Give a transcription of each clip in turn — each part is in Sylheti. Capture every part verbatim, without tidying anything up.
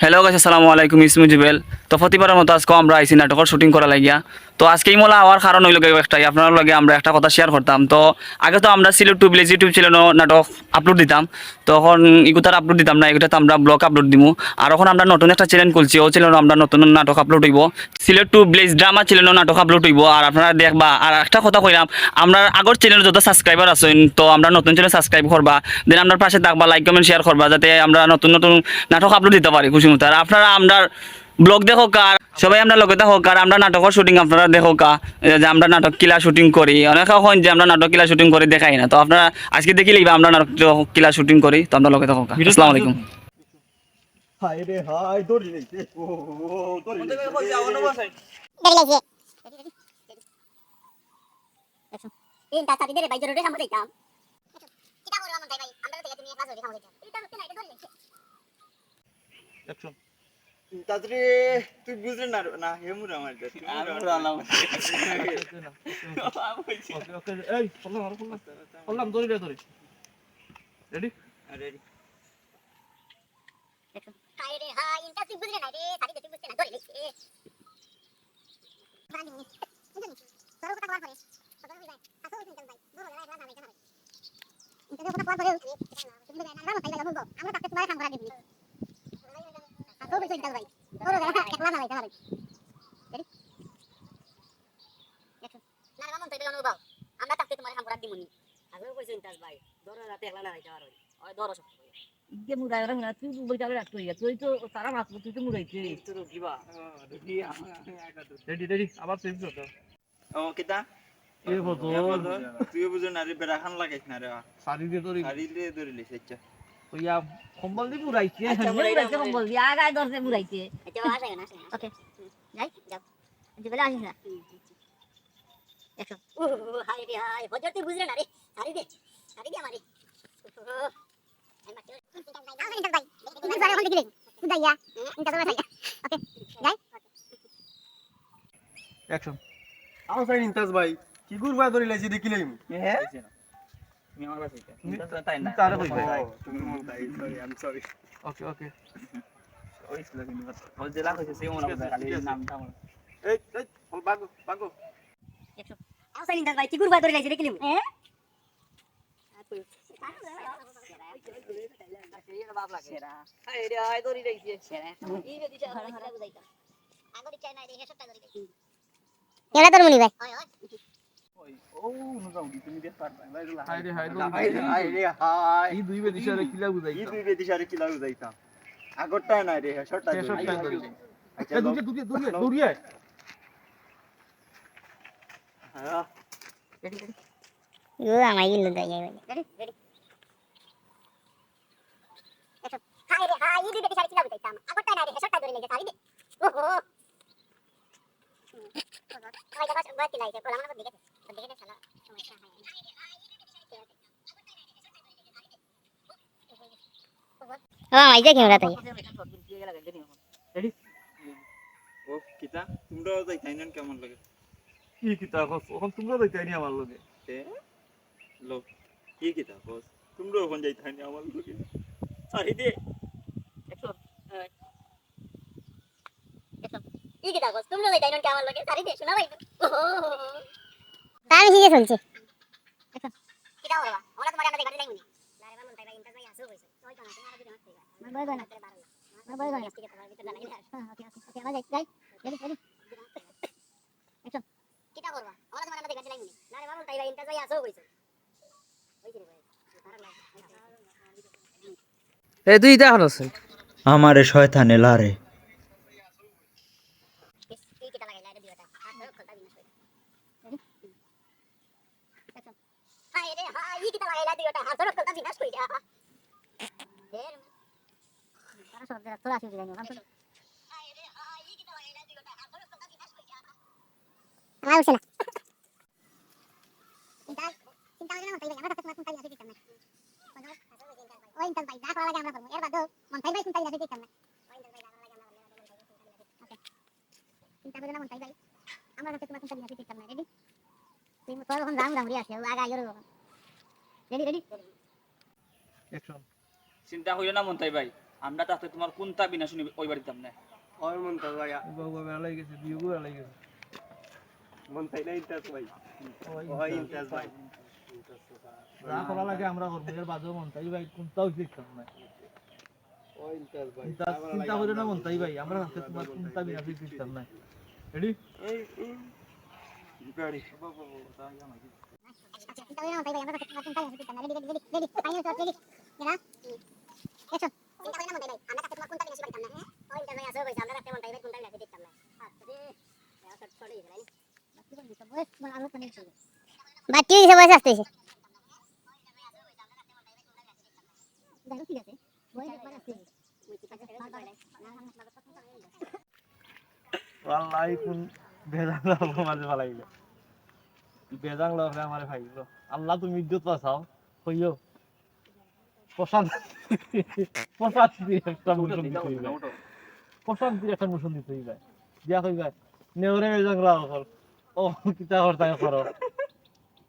Hello guys, আসসালামু আলাইকুম, ইসমু জুবেল। তো প্রতিবারর মতো আজকেও আমরা আইছি নাটকর শুটিং করার লাগিয়া। তো আজকে ইমলা আওয়ার কারণ অইলো গিয়া একটাই, আপনারার লগে আমরা একটা কথা শেয়ার করতাম। তো আগে তো আমরা সিলেট টু ভিলেজ YouTube চ্যানেলও নাটক আপলোড দিতাম, তো অখন ইগুতার আপলোড দিতাম না, ইগুতাত আমরা ব্লগ আপলোড দিমু। আর অখন আমরা নতুন একটা চ্যানেল খুলছি, অউ চ্যানেলও আমরা নতুন নাটক আপলোড অইবো। সিলেট টু ভিলেজ ড্রামা চ্যানেলও নাটক আপলোড অইবো, আর আপনারা দেখবা। আর একটা কথা কইরাম, আমরার আগর চ্যানেলো যত সাবস্ক্রাইবার আছইন, তো আমরার নতুন চ্যানেল সাবস্ক্রাইব করবা, দেন আমরার পাশে থাকবা, লাইক কমেন্ট শেয়ার করবা, যাতে আমরা নতুন নতুন নাটক আপলোড দিতা পারি খুশি মতো। আর আপনারা আমরার ব্লগ দেখউক্কা, আর সবাই আমরার লগে থাকউক্কা, আর আমরার নাটকর শুটিং আপনারা দেখউক্কা, যে আমরা নাটক কিলা শুটিং করি। অনেকে কইন যে আমরা নাটক কিলা শুটিং করি দেখাই না, তো আপনারা আজকে দেখিলাইবা আমরা নাটক কিলা শুটিং করি। তো আমরার লগে থাকউক্কা। আসসালামু আলাইকুম। হায় রে হায়, দড়ি লাইছে। ও, ও, ও, দড়ি লাইছে। দড়ি লাইছে। এই, তা চাবি দে রে ভাই, জরুরি কামো যাইতাম। কিতা করবা মন্তাই ভাই? আমরা তো তুমি একলা জরুরি কামো যাইতাম। এটা হচ্ছে না, এটা দড়ি লাইছে। অ্যাকশন। তাড়াতাড়ি, তুই বুঝলে না রে, না, হে মুড়া মার দে, তুই মুড়া মার দে। ওকে, ওকে, এই, করলাম, আরো করলাম। করলাম, দড়ি দে, দড়ি। রেডি? হ্যাঁ, রেডি। হায় রে হায়, ইনটা তুই বুঝলে না রে, শাড়ি দেখে বুঝতে না, ধরে নিচ্ছে। তোর কথা বলার পরে, তোর কথা বলার পরে, আসলে বুঝলি ভাই, বড় হয়ে একলা যাবে, যাবে। তোর কথা বলার পরে, তুমি বুঝলে না, আমরা তাকে তোমার কাম করা দিবি। আসলে বুঝলি ভাই, বড় হয়ে একলা যাবে, যাবে। রেডি? না রে মামুন, তুই বেগুন উবাও। আমরা থাকতে তোমার কাম করার দিমুনি। আগেও কইছো ইন্তাজ ভাই, ধরো রাতে একলা না যাইতে পারো। ওই ধরো শক্ত করে। ইগে মুরাই ওরা না, তুই বই যাবে রাখতে হইয়া। তুই তো তারা মাছ, তুই তো মুরাইতে। এই তো রুগী বা। ও, রুগী, আমি, আমি একা তো। রেডি, রেডি, আবার তুই তো। ও, কিতা? এ বদল। এ বদল। তুই বুঝো না রে, বেড়া খান লাগাইস না রে। শাড়ি দিয়ে ধরি। শাড়ি দিয়ে ধরি লিস, আচ্ছা। ওই আ, কম্বল দিয়ে মুরাইতে। আচ্ছা, মুরাইতে মুরাইতে কম্বল দিয়ে, আগায় ধরতে মুরাইতে। আচ্ছা, বাবা, আসে না, আসে না। ওকে। যাই, যাও। আচ্ছা, বলে আসিস না। হুম, হুম, হুম। একশো। ও, হায় রে হায়, হজর তুই বুঝলে না রে। শাড়ি দে, শাড়ি দে আমারে। ও, আমি মারতে পারি। ইন্টাজ ভাই, ইন্টাজ ভাই, ওখান থেকে নেই। কোথায় গিয়া? ইন্টাজ ভাই, ওকে, যাই। অ্যাকশন। আমার সাইন ইন্টাজ ভাই, কি গুরবা ধরে লাইছি দেখিলাম। হ্যাঁ? তুমি আমার কাছে এটা। তুমি তাই না। তারে কই ভাই? ও, তুমি মন তাই, sorry, I'm sorry। ওকে, ওকে। ওই ছিল কিন্তু, ও জেলা হয়েছে, সেই মনে হয়, খালি নামটা আমার। এই, এই, বল, ভাগো, ভাগো। একশো। আমার সাইন ইন্টাজ ভাই, কি গুরবা ধরে লাইছি দেখিলাম। হ্যাঁ? এলা তোর মুনি ভাই। হায় রে হায়, হায় রে হায়। ই দুই বেদিশারে কিলা বুঝাইতাম। ই দুই বেদিশারে কিলা বুঝাইতাম। আগরটা নাই রে, হেশরটা হে ধরি। হেশরটা ধরি। আচ্ছা, এ, দৌড়িয়ে, দৌড়িয়ে, দৌড়িয়ে, দৌড়িয়ে। হ্যাঁ। ও, আমার ইল্লু যাই যাই বলে। Ready, ready. একশো। হায় রে, হায়, ই দুই বেদিশারে কিলা বুঝাইতাম। আগরটা নাই রে, হেশরটা ধরি লেগে, শাড়ি দে। ওহো। ওই দেখো, সব বাদ দিলাই, যে গোলাম আমার দিকে দে। দিকে দে, শালা। সমস্যা হয়। ও, আমার এই যে ক্যামেরা তাই। রেডি? ও, কিতা? তোমরাও যাইতাই না কেমন লাগে? কি কিতা কস? অখন তোমরা যাইতাই নি আমার লগে। এ? লো, কি কিতা কস? তোমরা অখন যাইতাই নি আমার লগে। ছাড়ি দে। একশো। একশো। কি কিতা কস? তোমরা যাইতাই না আমার লগে? ছাড়ি দে, শোনা ভাই। ওহো। তার আমি হিগে চলছে। একশো। কিতা করবা? ওরা তোমার আমরা গাড়ি লাইনি। না রে বাবা, মন তাই ভাই, ইন্টাজ ভাই আসো কইছে। ওই তো না, তুমি আরো দুজন আসতে। আমার বয় বয় না। আমার বয় বয় না। হ্যাঁ, ওকে, ওকে, ওকে, আমরা যাই, যাই। Ready, ready. একশন। কিতা করবা? আমরা তোমার আমরা গাড়ি লাইনি। না রে বাবা, তাই ভাই, ইন্টাজ ভাই আসো কইছে। ওই যে রে ভাই। এ, তুই ইতা এখন আছেন? আমারে শয়তানে লারে। এই কিতা লাগাইলা, এটা দিও এটা। আর ধরো, খোলটা বিনাশ করে। রেডি? একশন। হায় রে হায়, ই কিতা লাগাইলা দিও এটা, হাজারো কথা বিনাশ কইরা। এর তারা সব জেলা তোরা আসি দিলাইনি, ওখান থেকে। আমার উঠছে না। চিন্তা, চিন্তা হইলে না, তাই আমরা কাছে তোমার কোনটা নিয়ে আসে দিতাম না। ওই ইন্টাজ ভাই, যা করা লাগে আমরা করবো। এর বাদেও মন্তাই ভাই কোনটা নিয়ে আসে দিতাম না। ওকে। চিন্তা করলে না মন্তাই ভাই, আমরা কাছে তোমার কোনটা নিয়ে আসে দিতাম না। রেডি? তুই তোর এখন রাম রাম রে আসে, ও আগে আগে রইব। Ready, ready? অ্যাকশন। চিন্তা করিও না মন্তাই ভাই, আমরা তাতে তোমার কুন্তা বিনাশ অইবার দিতাম না। ওই মন্তাজ ভাই। বাবা বেলা গেছে, বিয়ে বেলা গেছে। মন্তাজ না ইমতাজ ভাই। ওই ওই ইমতাজ ভাই। যা করা লাগে আমরা করবো, এর বাদেও মন্তাজ ভাই কুন্তা অইছে দিতাম না। ওই ইমতাজ ভাই। চিন্তা, চিন্তা করে না মন্তাজ ভাই, আমরা আজকে তোমার কুন্তা বিনাশ অইতে দিতাম না। রেডি? এই, এই। রেডি। আচ্ছা, চিন্তা করে না মন্তাজ ভাই, আমরা আজকে তোমার কুন্তা বিনাশ অইতে দিতাম না। Ready, ready, ready, ready. Final shot, ready. গেলা? অ্যাকশন। চিন্তা করে না মন্তাজ ভাই, আমরা আজকে তোমার কুন্তা বিনাশ অইতে দিতাম না। ওই ইমতাজ ভাই, আসলে কইছে, আমরা আজকে মন্তাজ ভাই কুন্তা বিনাশ অইতে দিতাম না। আচ্ছা, রে। বাট্টি অইছে, বয়স আসতে অইছে। যাই হোক, ঠিক আছে। বয়স একবার আসতে অইছে। ওয়াল্লাহি কুন বেজাং লোক মাঝে ফালাইলো। বেজাং লোক রে আমারে ফালাইলো। আল্লাহ তুমি ইজ্জত বাঁচাও। কইও। প্রশান্তি, প্রশান্তির একটা মোশন দিতে অইবে। প্রশান্তির একটা মোশন দিতে অইবে। দিয়া কইবে, "নেওরে বেজাংরা অকল। ও, কিতা করতায় করো।"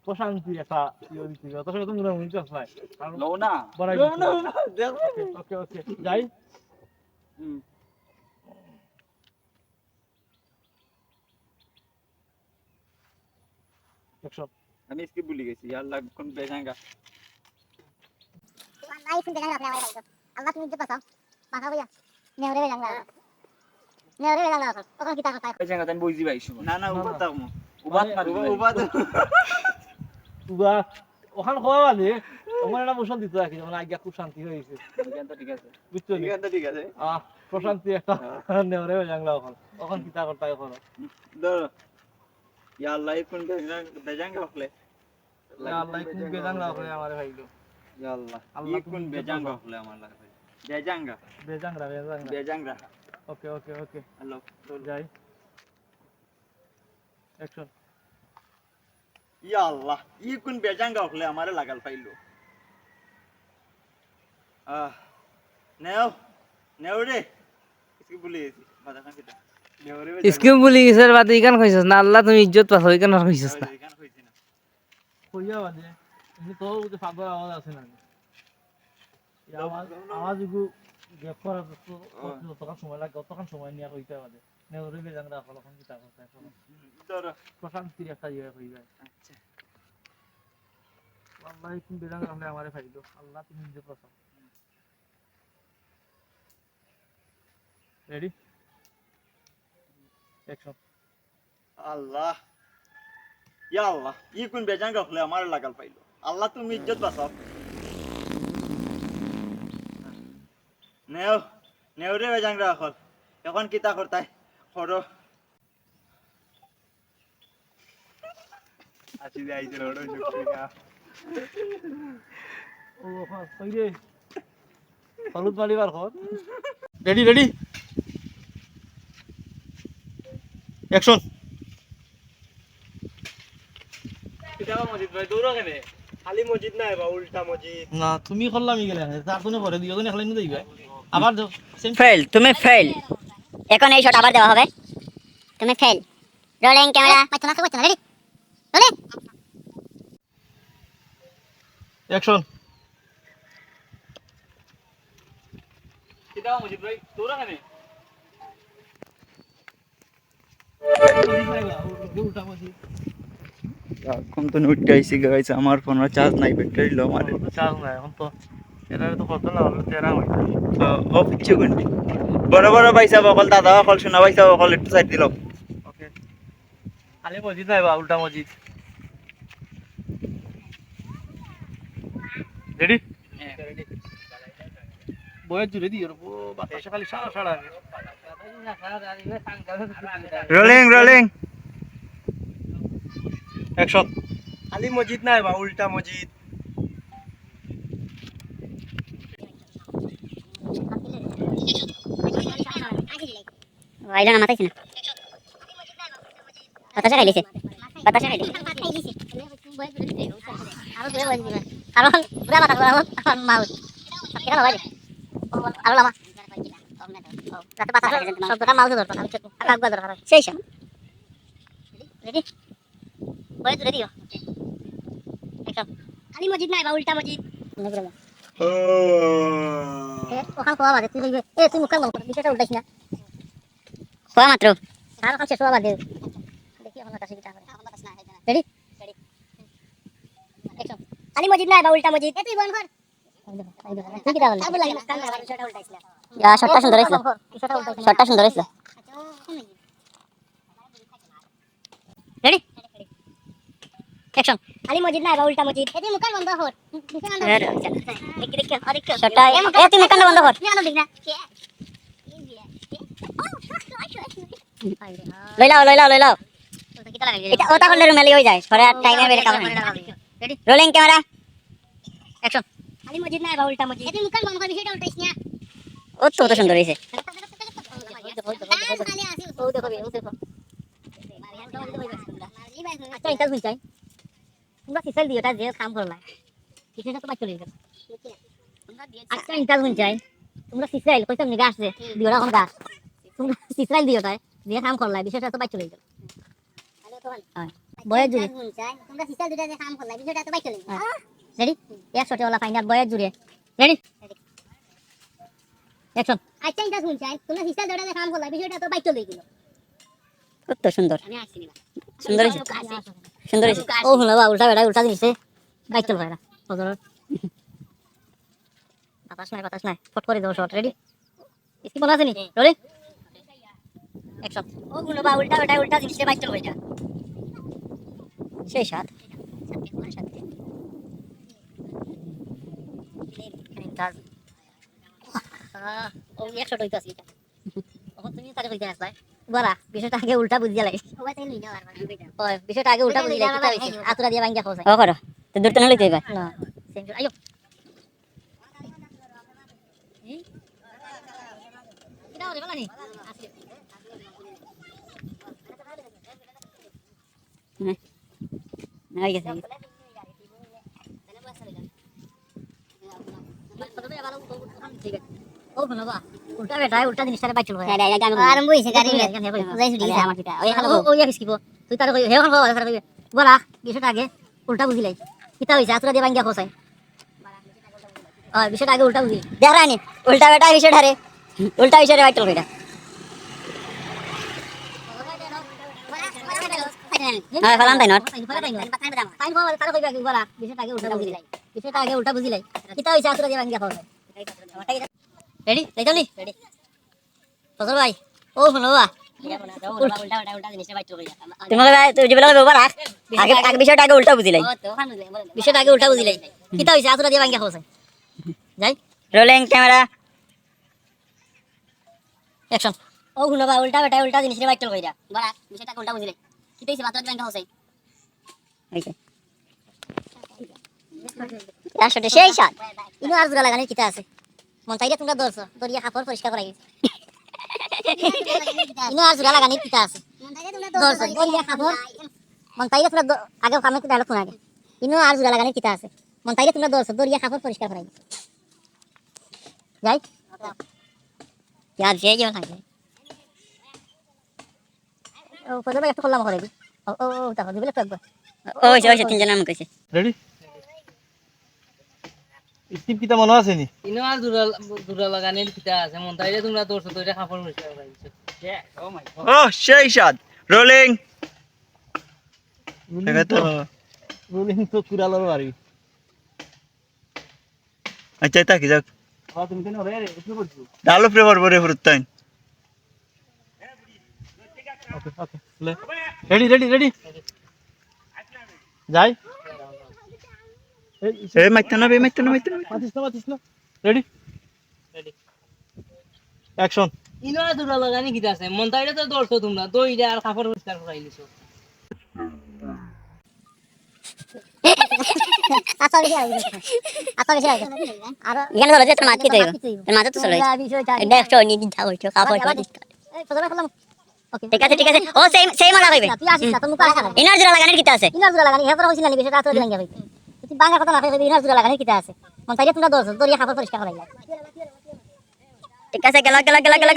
প্রশান্তির একটা ইয়ে দিতে অইবে। অত সময় তো মনে হয় মনে হয় লও না। বাড়াই লও দিতে না, অইবে। না, দেখো। ওকে, ওকে, ওকে। যাই। হুম। অ্যাকশন। আমি স্কিপ ভুলি গেছি। ইয়া আল্লাহ, কুন বেজাংরা। আল্লাহ, তুমি ইজ্জত বাঁচাও। বাঁচাও ভাইয়া। নেওরে বেজাংরা। নেওরে বেজাংরা। ওখানে কিতা করতায়? বেজাংরা, আমি বুঝি ভাই, শুভ। না, না, না, উবা না। তাকমু। উবা মানে, মারি উবা, ভাই। উবা তো। উবা। ওখান খাওয়া বাদে, ওখানে একটা মোশন দিতে রাখি, মানে, আগে খুব শান্তি অইছে। এখান তো ঠিক আছে। বুঝছো নি? এখান তো ঠিক আছে। আহ, প্রশান্তি একটা হ্যাঁ। নেওরে বেজাংরা ওখান। ওখান কিতা করতায় করো। ধরো। ইয়া আল্লাহ, ই কুন বেজাং-, বেজাংরা অকলে। ইয়া আল্লাহ, ই কুন বেজাংরা অকলে আমারে ফালাইলো। ইয়া আল্লাহ, আল্লাহ, ই তুমি কুন বেজাংরা অকলে আমার লাগে ফালাইলো। বেজাংরা। বেজাংরা, বেজাংরা। বেজাংরা। ওকে, ওকে, ওকে। হ্যালো, চলো। যাই। অ্যাকশন। ইয়া আল্লাহ, ই কুন বেজাংরা অকলে আমারে লাগাল ফালাইলো। আহ, নেও, নেও রে। স্কিপ ভুলি গেছি। বাজার না কিতা? নেও রে বেজাংরা। স্কিপ ভুলি গেছে, বাদে ইখান কইছস না, আল্লাহ তুমি ইজ্জত বাঁচাও, ইখান আর কইছস না। ইখান কইছি না। কইয়া বাদে, এমনি তো ওই যে ফাঁকর আওয়াজ আছে না? এই আওয়াজ, আওয়াজ এগু গ্যাপ করা তো, তো, হ্যাঁ। যতক্ষণ সময় লাগে, ততক্ষণ সময় নিয়ে কইতে বাদে। নেওরে বেজাংরা অকল, ওখান কিতা করতায় করো। ধরো। প্রশান্তির একটা ইয়ে হয়ে যায়। আচ্ছা। আল্লাহ, ই কুন বেজাংরা অকলে আমারে ফালাইলো। আল্লাহ, তুমি নিজে প্রশান্ত। রেডি? অ্যাকশন। আল্লাহ। ইয়া আল্লাহ, ই কুন বেজাংরা অকলে আমারে লাগাল ফালাইলো। আল্লাহ, তুমি ইজ্জত বাঁচাও। নেও, নেও রে বেজাংরা অকল। এখন কিতা করতায়? করো। আসি দে, আইছে রোড, ওই লোকটা। ও, ওই রে। হলুদ মালিবার ঘর। Ready, ready. অ্যাকশন। কিতা বা মজিদ ভাই, দৌড়ো কেনে? খালি মজিদ নায় বা, উল্টা মজিদ। না, তুমি করলাম ই গেলে, তার জন্য পরে দুইজন একলাই নিয়ে যাইবে। আবার যাও, সেম। ফেল, তুমি ফেল। এখন এই শট আবার দেওয়া হবে। তুমি ফেল। Rolling camera. ভাই, তোমাকে বলতে না, রেডি? রোলিং। অ্যাকশন। কিতা মজিদ ভাই, তোরা কেনে? এখন তো নুটকে আইছি, গাইস, আমার ফোনের চার্জ নাই, ব্যাটারি লো মারে। তো চার্জ নাই, এখন তো এটারে তো কত না হলো তেরা হইতো। ও, ও, কিচ্ছু কোনটি। বড় বড় ভাই সাহেব অকল, দাদা অকল, সোনা ভাই সাহেব অকল, একটু সাইড দিলাম। ওকে। খালি মসজিদ নাই বা, উল্টা মসজিদ। রেডি? বয়ের জুড়ে দিও রে, ও বাতাসে খালি সারা সারা। Rolling, rolling. অ্যাকশন। খালি মসজিদ নাই বা, উল্টা মসজিদ। আইলো না, মাথায় না। বাতাসে খাইলিছে। বাতাসে খাইলিছে। আরো পুরা বাতাস, আরো মাউথ। এটা না ভাই। আরো লামা। যাতে বাতাস শব্দটা মাউথে ধরতো না। আর কাকবা দরকার হয়। সেই সব। রেডি? বয়ে জুড়ে দিও। একদম। খালি মসজিদ নাই বা, উল্টা মসজিদ। মনে করে না। এ, ওখান কওয়া বাদে তুই কইবে, এ, তুই মুখখান বন্ধ কর, বিষয়টা উল্টাইস না। কওয়া মাত্র। আর ওখান শেষ হওয়া বাদে। দেখি এখন ওটা সুবিধা হয়। Ready? Ready. Action. খালি মজিদ না, এবার উল্টা মজিদ। এ, তুই বন্ধ কর। তুই কিতা বললি? আবু লাগে না, কান ধরা, বিষয়টা উল্টাইস না। ইয়া, shotটা সুন্দর হইছিল। বিষয়টা উল্টাইস না। Shotটা সুন্দর হইছিল। Ready? Action. খালি মজিদ না, এবার উল্টা মজিদ। এ, তুই মুখখান বন্ধ কর। মুখখান বন্ধ কর। আরে, আচ্ছা। দেখি, দেখি, আরেকটু। Shotটা, এ, মুখখান এ, তুই মুখখান বন্ধ কর। মুখখান বন্ধ কর। লইলাও, লইলাও, লইলাও। ওটা কিতা লাগাই দিলে? এটা, ওটা করলে রুমালি হয়ে যায়। পরে আর time-এ বের খাওয়া হয় না। Ready? Rolling camera. Action. খালি মজিদ না, এবার উল্টা মজিদ। এ, তুই মুখখান বন্ধ কর, বিষয়টা উল্টাইস না। ও তো, তো সুন্দর হইছে। ও দেখো, ও দেখো। আচ্ছা, এটা বুঝাই। তোমরা সিসাইল দিও, এটা যে কাম করলা, বিষয়টা তো বাইর চলে গেল। আচ্ছা, ইন্টার হুন চাই। তোমরা সিসাইল, কইতাম নি গাছ যে, দিওটা এখন গাছ। তোমরা সিসাইল দিও তাই, যে কাম করলা, বিষয়টা তো বাইর চলে গেল। হয়। বয়ের জুড়ে। তোমরা সিসাইল দুইটা যে কাম করলা, বিষয়টা তো বাইর চলে গেল। হ্যাঁ। Ready? একশো টেওয়ালা ফাইনাল, বয়ের জুড়ে। Ready? Action. আচ্ছা, ইন্টার হুন চাই। তোমরা সিসাইল দুইটা যে কাম করলা, বিষয়টা তো বাইর চলে গেল। কত সুন্দর। আমি আসছি না। সুন্দর হইছে। সুন্দর হইছে। ও, হুনো বা, উল্টা বেটা, উল্টা জিনিসে। বাইক চল ভাইরা। ফজর। বাতাস নাই, বাতাস নাই। ফট করে দেবো shot, ready? Skip মনে আছে নি? Ready? Action. ও, হুনো বা, উল্টা বেটা, উল্টা জিনিসে বাইক চল ভাইরা। সেই সাত। আহ, ও, একশো হইতো আছে এটা। তখন তুমি তারে কইতে আসবায়। বলা, বিষয়টা আগে উল্টা বুঝিয়া লাগে। ওই, বিষয়টা আগে উল্টা বুঝিয়া লাগে, কিতা হইছে? আতুরা দিয়া ভাঙ্গিয়া খাওয়া যায়। ও করো, তো দূর তো না লইতে হইবা। না, সেম, আইও। এই? কিতা করে, বলা নি? হ্যাঁ। হয়ে গেছে, হয়ে গেছে। ও বাবা, উল্টা বেটায় উল্টা জিনিসটারে বাইর করে। হ্যাঁ, এটা আরম্ভ হইছে, গাড়ি নিয়ে। যাই ছুটি গেছে। আমার কিতা? ওই হ্যালো। ও, ও, ইয়া কিস কিবো? তুই তারে কই, হে কোন বাবা, তারে কই? বলা, বিষয়টা আগে উল্টা বুঝিলাই। কিতা হইছে? আতুরা দিয়ে ভাঙ্গিয়া খোসাই। ওই, বিষয়টা আগে উল্টা বুঝি। দেখ রানি, উল্টা বেটা বিষয়টা রে। উল্টা বিষয়টা বাইর করে এটা। হ্যাঁ, ফালান তাই নট। তাই কই, তারে কইবা কি, বলা, বিষয়টা আগে উল্টা বুঝিলাই। বিষয়টা আগে উল্টা বুঝিলাই। কিতা হইছে? আতুরা দিয়ে ভাঙ্গিয়া খোসাই। Ready? যাইতাম নি? Ready. ফজল ভাই, ও হুনো বা। উল্টা, উল্টা, উল্টা জিনিসটা বাইর করে। তুমি কইবা, তুই যেগুলা কইবা রাখ। আগে, আগে বিষয়টা আগে উল্টা বুঝিলাই। ও তো, ওখানে বুঝলাই, বলো। বিষয়টা আগে উল্টা বুঝিলাই। কিতা হইছে? আতুরা দিয়ে ভাঙ্গিয়া খোসাই। যাই। Rolling camera. Action. ও হুনো বা, উল্টা বেটায় উল্টা জিনিসরে বাইর কইরা। বলা, বিষয়টা আগে উল্টা বুঝিলাই। কিতা হইছে? আতুরা দিয়ে ভাঙ্গিয়া খোসাই। এই যে। আসলে সেই স্বাদ। ইনো আর জুড়া লাগানির কিতা আছে? মন্তাইরে তোমরা ধরছো, ধরিয়া কাপড় পরিষ্কার করাই। ইনো আর জুড়া লাগানির কিতা আছে? ধরছো, ধরিয়া কাপড়। মন্তাইরে তোমরা ধ-, আগে comment dialogue শোনা আগে। ইনো আর জুড়া লাগানির কিতা আছে? মন্তাইরে তোমরা ধরছো, ধরিয়া কাপড় পরিষ্কার করাই। যাই? ইয়ার যে যে লাগে। ও, ফজল ভাই, একটু করলাম করে দি। ও, ও, ও, দেখো, দিবলে তো একবার। ও, ওই যে, ওই যে, তিনজন নাম কইছে। Ready? Skip কিতা মনো আছে নি? ইনো আর জুড়া, জুড়া লাগানির কিতা আছে? মন্তাইরে তোমরা ধরছো, ধরিয়া কাপড় পরিষ্কার করাই দিছো। ও, সেই স্বাদ। Rolling. Rolling দেখা তো। তো, rolling তো কুড়ালর বাড়ি। আচ্ছা, এটা কি যাক? হ্যাঁ, তুমি কেন রে, রে, উঠে পড়ছো? ডাল উপরে পড়বো রে, ফুরুত্তাইন। Okay, okay, লে। Ready, ready, ready. যাই। এই, এই, মাইতে না বে, মাইতে না, মাইতে না, মাইতে না। মাতিস না, মাতিস না। Ready? Ready. Action. ইনো আর জুড়া লাগানি কিতা আছে? মন্তাইরে তো ধরছো তোমরা, ধরিয়া আর কাপড় পরিষ্কার করাই দিছো। আচ্ছা, বেশি লাগে। আচ্ছা, বেশি লাগে। আর এখানে ধরো যে তোর মাঝে তো, তোর মাঝে তো চলে। তোমরা বিষয় জানি এটা না। একশো নি দিতে হইতো, কাপড় আবার, আবার। পরিষ্কার। এই, ফজল ভাই, ফজল। Okay. ঠিক আছে, ঠিক আছে। ও, সেই, সেই মালা কইবে। তুই আসিস না, তোর মুখে আসে না। ইনো আর জুড়া লাগানির কিতা আছে? ইনো আর জুড়া লাগানি, হে তোরা কইছিস না, বিষয়টা তো দিলাম যাবে। তুই বাংলা কথা না কইবি, ইনো আর জুড়া লাগানির কিতা আছে? মন্তাইরে তোমরা ধরছো, ধরিয়া কাপড় পরিষ্কার করাই। ঠিক আছে, গেল, গেল, গেল।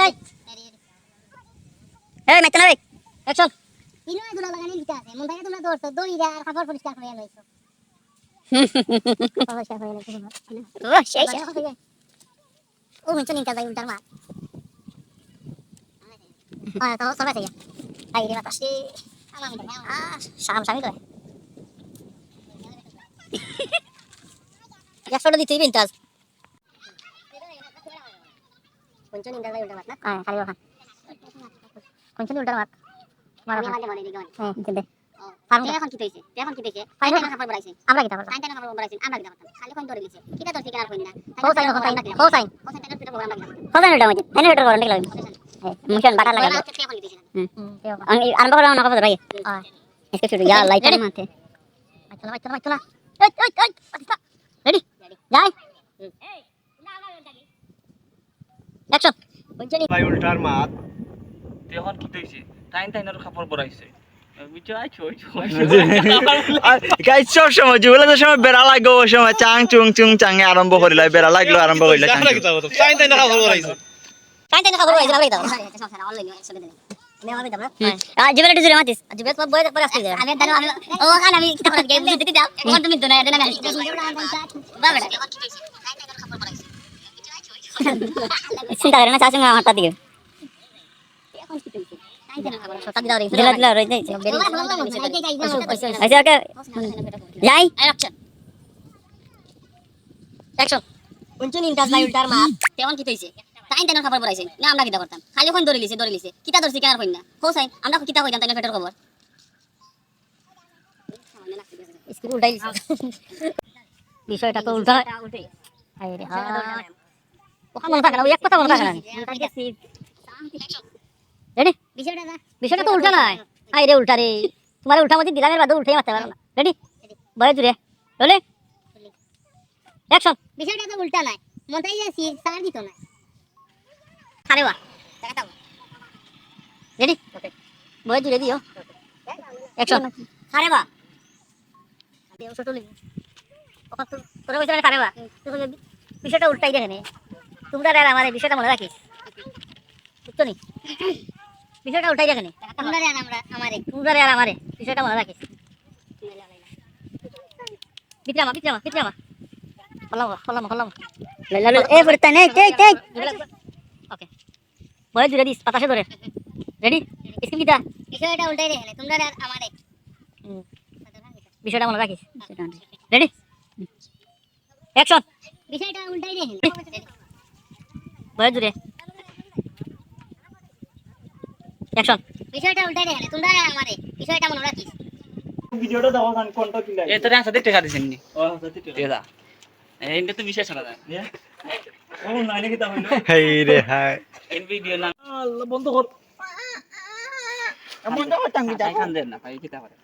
এই। এই, মাইতে না বে। Action. ইনো আর জুড়া লাগানির কিতা আছে? মন্তাইরে তোমরা ধরছো, ধরিয়া আর কাপড় পরিষ্কার করাই লইছো। ও, শেষ, শেষ। ও, হুনছো নি ইমতাজ ভাই উল্টার মাত? হ্যাঁ, তো সবাই চাইয়া। আই রে বাতাসে। আহ, শাম শামি করে। একশোটা দিতেই ইমতাজ। হুনছো নি ইমতাজ ভাই উল্টার মাত না? হ্যাঁ, খালি ওখান। হুনছো নি উল্টার মাত? মারা আমি খান। মাঝে মাঝে দেখি। হ্যাঁ, দিতে দে। ও, পারুম তে না। এখন কিতা অইছে? তে এখন কিতা অইছে? পারুম তাইন না। তাইন কাপড় বরাইছে। আমরা কিতা করতাম? তাইন তাইন কাপড় বরাইছে, আমরা কিতা করতাম? খালি কইন ধরিলিছে। কিতা ধরছে কিনা আর কইন না। তাইন হো সাইন, তাইন হো সাইন, কাপড় হো সাইন। হো সাইন তাইন কাপড় আমরা কিতা করতাম? হো সাইন ওটা মধ্যে, তাইন ওটার কারণে লাগবে। হ্যাঁ, মুশান বাটা লাগাইলো। তে এখন কিতা অইছে? হুম। হুম, তে এখন। আমি আরম্ভ করলাম না, কথা ভাই। হ্যাঁ। আজকে শুরু, ইয়া আল্লাহ, ready? ইতার মাতে। আচ্ছা, আচ্ছা, আচ্ছা। এই, এই, এই, আচ্ছা। Ready? যাই। হুম। Action. ভাই উল্টার মাত। তে এখন কিতা অইছে? তাইন তাইনর কাপড় বরাইছে। বুঝছো? আইছো, আইছো, আইছো। আর গাইস, সব সময়, জুবেলার সময় বেড়া লাগবো, ওই সময় চাং চুং চুং চাং এ আরম্ভ করিলাই, বেড়া লাগলো, আরম্ভ করিলাই, চাং আমরা চুং। কিতা করতাম? তাইন তাইনর কাপড় বরাইছে। তাইন তাইনর কাপড় বরাইছে, আমরা কিতা করতাম? হুম। আর জুবেল একটু জোরে মাতিস। আর জুবেল, তোমার বয়স একবার আসতে যায়। আমি দাঁড়াও, আমি, ও, ওখানে আমি কিতা করার গেম দিতে দাও। ওখানে তুমি দোনো, দোনো, না। বাবা। চিন্তা করে না, চাচু আমার হাতটা দিও। দিলা, দিলা, রয়ে যাইছে। আচ্ছা, ওকে। যাই। Action. হুনছো নি ইমতাজ ভাই উল্টার মাত? তে এখন কিতা অইছে? তাইন তাইনর কাপড় বরাইছে। না, আমরা কিতা করতাম? খালি কইন ধরিলিছে, ধরিলিছে। কিতা ধরছে, কিনা আর কইন না। কও সাইন, আমরা কিতা কইতাম, তাইনর পেটর খবর? Screen উল্টাই দিছে। বিষয়টা তো উল্টা। হায় রে হায়। ওখান মনে থাকে না, ওই এক কথা মনে থাকে না। Ready? বিষয়টা না। বিষয়টা তো উল্টা নায়। হায় রে উল্টা রে। তোমার উল্টা মাঝে দিলাম, এর বাদে উল্টাই মারতে পারো না। Ready? বয় জুড়ে। Rolling. Action. বিষয়টা তো উল্টা নায়। মনটাই যে সি-, সার দিত না। খারে বা। Ready? Okay. বয় জুড়ে দিও। Action. খারে বা। ওখান তো তোরা কইছ না খারে বা। তুই কইছ বিষয়টা উল্টাই দেখে নে। তোমরা আর আমারে বিষয়টা মনে রাখিস। বুঝছো নি? বিষয়টা উল্টাই দেখে নে। তোমরা আর আমরা, আমারে। তোমরা আর আমারে। বিষয়টা মনে রাখিস। ভিতরে আমা, ভিতরে আমা, ভিতরে আমা। হলাম, হলাম, হলাম। লে, লে, লে, এ, পড়তে নেই, তেই, তেই। Okay. বয় জুড়ে দিস, বাতাসে ধরে। Ready? Screen কিতা? বিষয়টা উল্টাই দেখে নে, তোমরা আর আমারে। হুম। বিষয়টা মনে রাখিস। Ready? Action. বিষয়টা উল্টাই দেখে নে। বয় জুড়ে। Action. বিষয়টা উল্টাই দেখে নে, তোমরা আর আমারে। বিষয়টা মনে রাখিস। ভিডিওটা দেখো, কোন, কোনটা কি লাগে? এ, তোরে আনসার দিতে টাকা দিছেন নি? ও, আনসার দিতে টাকা। এ দা। এ, ইনটা তো বিষয় ছাড়া যায়। এ? ও, নাইলে কিতা হইলো? হায় রে হায়। এন ভিডিও না। আল্লাহ, বন্ধ কর। এ, বন্ধ কর, টাঙ্গি তাই যাবো। কান দেন না, তাই কিতা করে?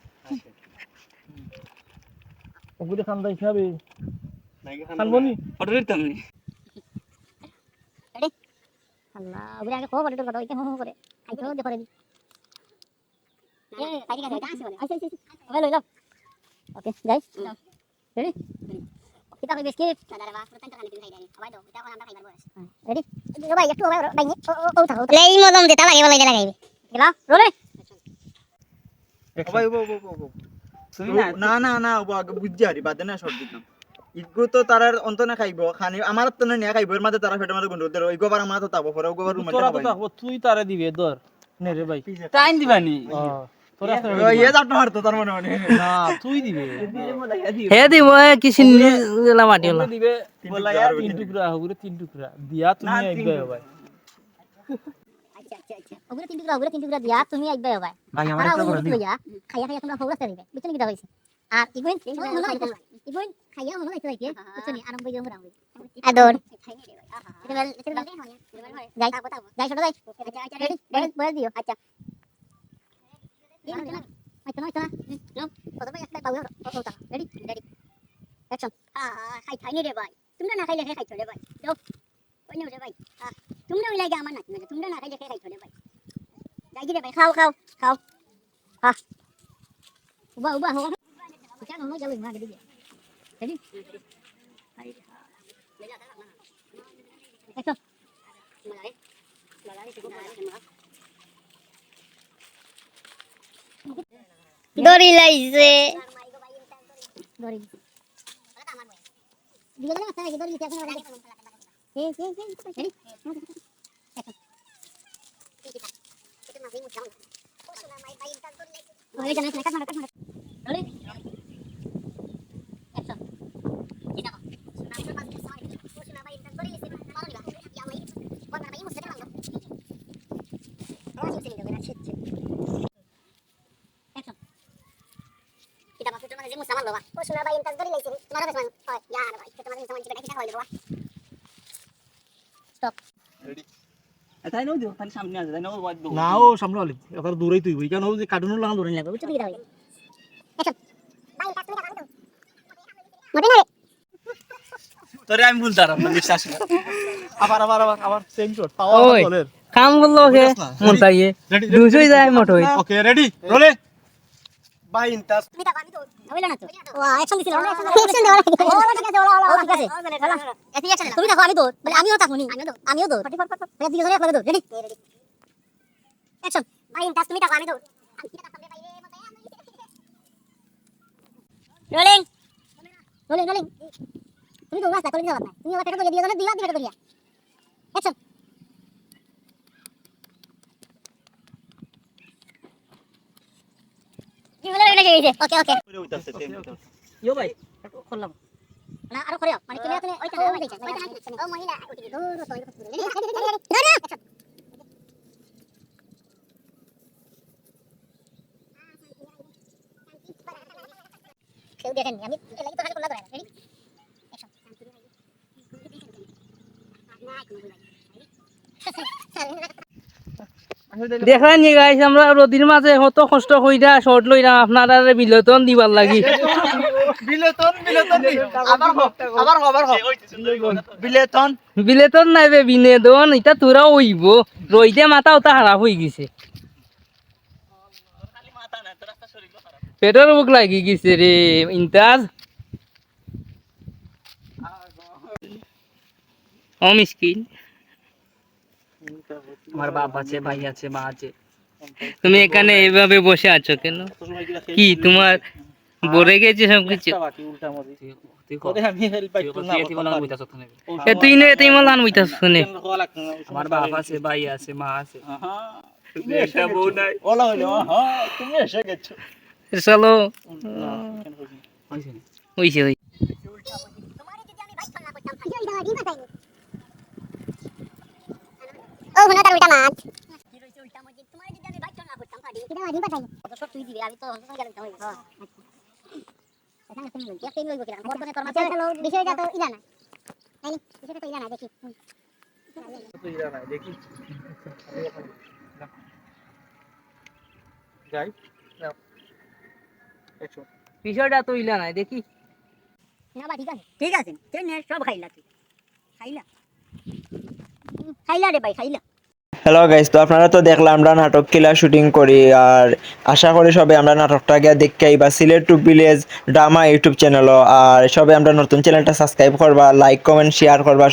ওগুলো খান দাইস না বে। খান বনি? অর্ডার দিতাম নি। Ready? আল্লাহ, ওগুলো আগে খবর একটু কথা, ওইটা হো হো করে। খাইতে হো দেখো রে। এ, খাইতে খাইতে, এটা আসে বলে। আচ্ছা, আচ্ছা, আচ্ছা। ওকে, লই লাও। Okay, যাই। যাও। Ready? কিতা কইবে, skip? দাদা রে বাপ, পুরো টাইমটা খালি তুমি খাই দেয়। আবার দাও, এটা এখন আমরা খাইবার বয়স। হ্যাঁ, ready? ও ভাই, একটু ভাই, ভাই, ও, ও, ও থাকো, ও থাকো। লেই মদম যেটা লাগে বলে, এটা লাগাইবে। গেল? Rolling? ও ভাই, ও, ও, ও, ও। তুমি না, না, না, না, ও আগে বুঝছি আরে, বাদে না shot দিতাম। ইগু তো তারার অন্তনে খাইবো, খানি আমার তো না নিয়া খাইবো, এর মাঝে তারা পেটের মাঝে গন্ডগোল দিল, ইগু আবার আমার তো তাবো, পরে ইগু আবার রুমে তোরা তো খাবাই। থাকবো, তুই তারে দিবে, ধর। নে রে ভাই। টাইম দিবানি। ও, তোরা তো ও, ইয়ে জাপটা মারতো তার মনে মনে। না, তুই দিবে। হে দিব, এ কি সিন্নি গেলা মাটি হলো। ওগুলো দিবে, তিন বললা, টুকরা, ইয়া, ওগুলো তিন তিন টুকরা, ওগুলো তিন টুকরা। দিয়া তুমি না, তিন একবার টুকরা। ভাই। আচ্ছা, আচ্ছা, আচ্ছা। ওগুলো তিন টুকরা, ওগুলো তিন টুকরা দিয়া তুমি আইবা ভাই। ভাই, আমার তারা একটা ওই করে দিও। লইয়া, খাইয়া খাইয়া তোমরা হৌরা করে দিবে। বুঝছো নি কিতা কইছি? আর ইগুইন, ইগুইন খাইয়া মনে হইতে হইতে, বুঝছো নি? আরম্ভ হইয়া আমরা হইয়া। আদর। এটা বেল, এটা বেল। যাই, যাই, ছোট যাই। আচ্ছা, আচ্ছা, ready? বয়স, বয়স দিও। আচ্ছা। এই মাইতো না, মাইতো না, মাইতো না। হুম, যাও। কত ভাই একটা পাউডার, ও, ও, তা। Ready? Ready. Action. আ, আ, খাই, খাইনি রে ভাই। তোমরা না খাইলে কে খাইতো রে ভাই? যাও। ওই নাও রে ভাই। আ, তোমরা ওই লাগে আমার নাতি নাকি? তোমরা না খাইলে কে খাইতো রে ভাই? যাই কি রে ভাই? খাও, খাও, খাও। হা। উবা, উবা, হো। এটা মনে হয় গেল, মা, গেল। Ready? Action. দড়ি লাইছে। দড়ি। দুইজনে মারতে লাগে, ধরে দিতে এখন আবার। এই, এই, এই, এই, এই। ওই যে না, কাট মারো, কাট মারো। Rolling. Action. কি নাম? Action. কিতা বাপু, তোমার যে মুসা মারলো বা? ও শোনা ভাই, ইন্তাজ ধরি লাইছে রে। তোমার কাছে মারলো। হয়, ইয়া রে ভাই, তোমার কাছে মারলো, কিতা খাওয়াইলো বা? Stop. Ready? এ, তাই নাও দিও, তাই সামনে আছে, তাই নাও বাদ দেবো। না, ও সামনে আলি, এবার দূরেই তুই, ওইখানে ও যে কার্টুনের লাগান দৌড়ানি লাগবে, বুঝছো কি দাঁড়াবে? Action. ভাই, ইন্তাজ তুমি দাঁড়াও তো। মজা না রে। তোরে আমি ভুলতাম না, বিশ্বাস কর। আবার, আবার, আবার, আবার, same shot। পাওয়া আবার ওই, বলের। কাম বললো ওকে, বুঝাস না। মন তাই এ। Ready, ready, দুশোই ready, যায় ready। মোট হই। Okay, ready, rolling। ভাই, ইন্তাজ। তুমি থাকো, আমি তো। হইলো না তো। ওয়া, action দিছিল। Action দেওয়া লাগে। ও, ঠিক আছে, ওলা, ওলা, ও, ঠিক আছে। ওলা। এ, তুই action দে। তুমি থাকো, আমি দৌড়। বলে, আমিও থাকবো নি। আমিও দৌড়। আমিও দৌড়। ফটাফট, ফটাফট। বলে, দুইজনে একলগে দৌড়। Ready? Ready। Action. ভাই, ইন্তাজ, তুমি থাকো, আমি দৌড়। Rolling. Rolling, rolling. তুমি দৌড়, রাস্তা, তুমি যাওয়ার না। তুমি আবার পেটে ধরিয়া দিও, দুই বার পেটে ধরিয়া। Action. Okay, okay. ইয়ো ভাই, করলাম। না, আরো করে, মানে, তুমি আসলে ওই তো, ওই তো, ও মহিলা, উঠে গেল। ধরো, ধরো, ধরো। Action. কেউ দেখেননি, আমি এর লাগি তো খালি করলাম। Ready? Action. দেখরা নি guys, আমরা রোদির মাঝে কত কষ্ট কইরা shot লইরাম আপনারারে বিনোদন দিবার লাগি। বিনোদন, বিনোদন দি। আবার হ, আবার হ, আবার হ। বিনোদন। বিনোদন নাই বে, বিনোদন, ইটা তোরা অইবো। রইদে মাথা উতা খারাপ অই গেছে। পেটর ভুক লাগি গেছে রে, ইন্তাজ। ও মিসকিন, আমার বাপ আছে, ভাই আছে, মা আছে, তুমি এখানে এইভাবে বসে আছো কেন? কি তোমার ভরে গেছে সব কিছু? একটা বাটি উল্টা মরিচ। তুই, তুই কর। তোরে আমি help পাইতাম না, তুই এতিম লান বইতাছ ওখানে। এ, তুই নে, এতিম লান বইতাছ শুনে। কেন কওয়া লাগতো না? আমার বাপ আছে, ভাই আছে, মা আছে। আহা, তুমি একটা এসে বউ গেছো। নাই। ওলা হইলো, আহা, তুমি এসে গেছো। এ চলো। না, কেন কইছি? হইছে নি? হইছে, হইছে। ও, হুনো তার উল্টা মাত। কিতা বা, ডিম পাঠাই। অত সব তুই দিবি, আমি তো অন্য সঙ্গে গেলাম, তাহলে। হ্যাঁ, আচ্ছা। এখানে তুমি বলছো, একটাই বলবো কিনা? আচ্ছা, চলো, বিষয়টা তো ইলা না। তাই নি? বিষয়টা তো ইলা না, দেখি। হুম। তো ইলা না, দেখি। যাই, যাও। Action. বিষয়টা তো ইলা না, দেখি। না বা, ঠিক আছে। ঠিক আছে, তুই নে, সব খাইলা তুই। খাইলা? খাইলা রে ভাই, খাইলা। Hello guys, তো আপনারা তো দেখলা আমরা নাটক কিলা shooting করি, আর আশা করি সবে আমরা নাটকটা গিয়া দেখি আইবা Sylhet to Village drama YouTube channel-ও। আর সবে আমরা নতুন channel-টা subscribe করবা, like, comment, share করবা।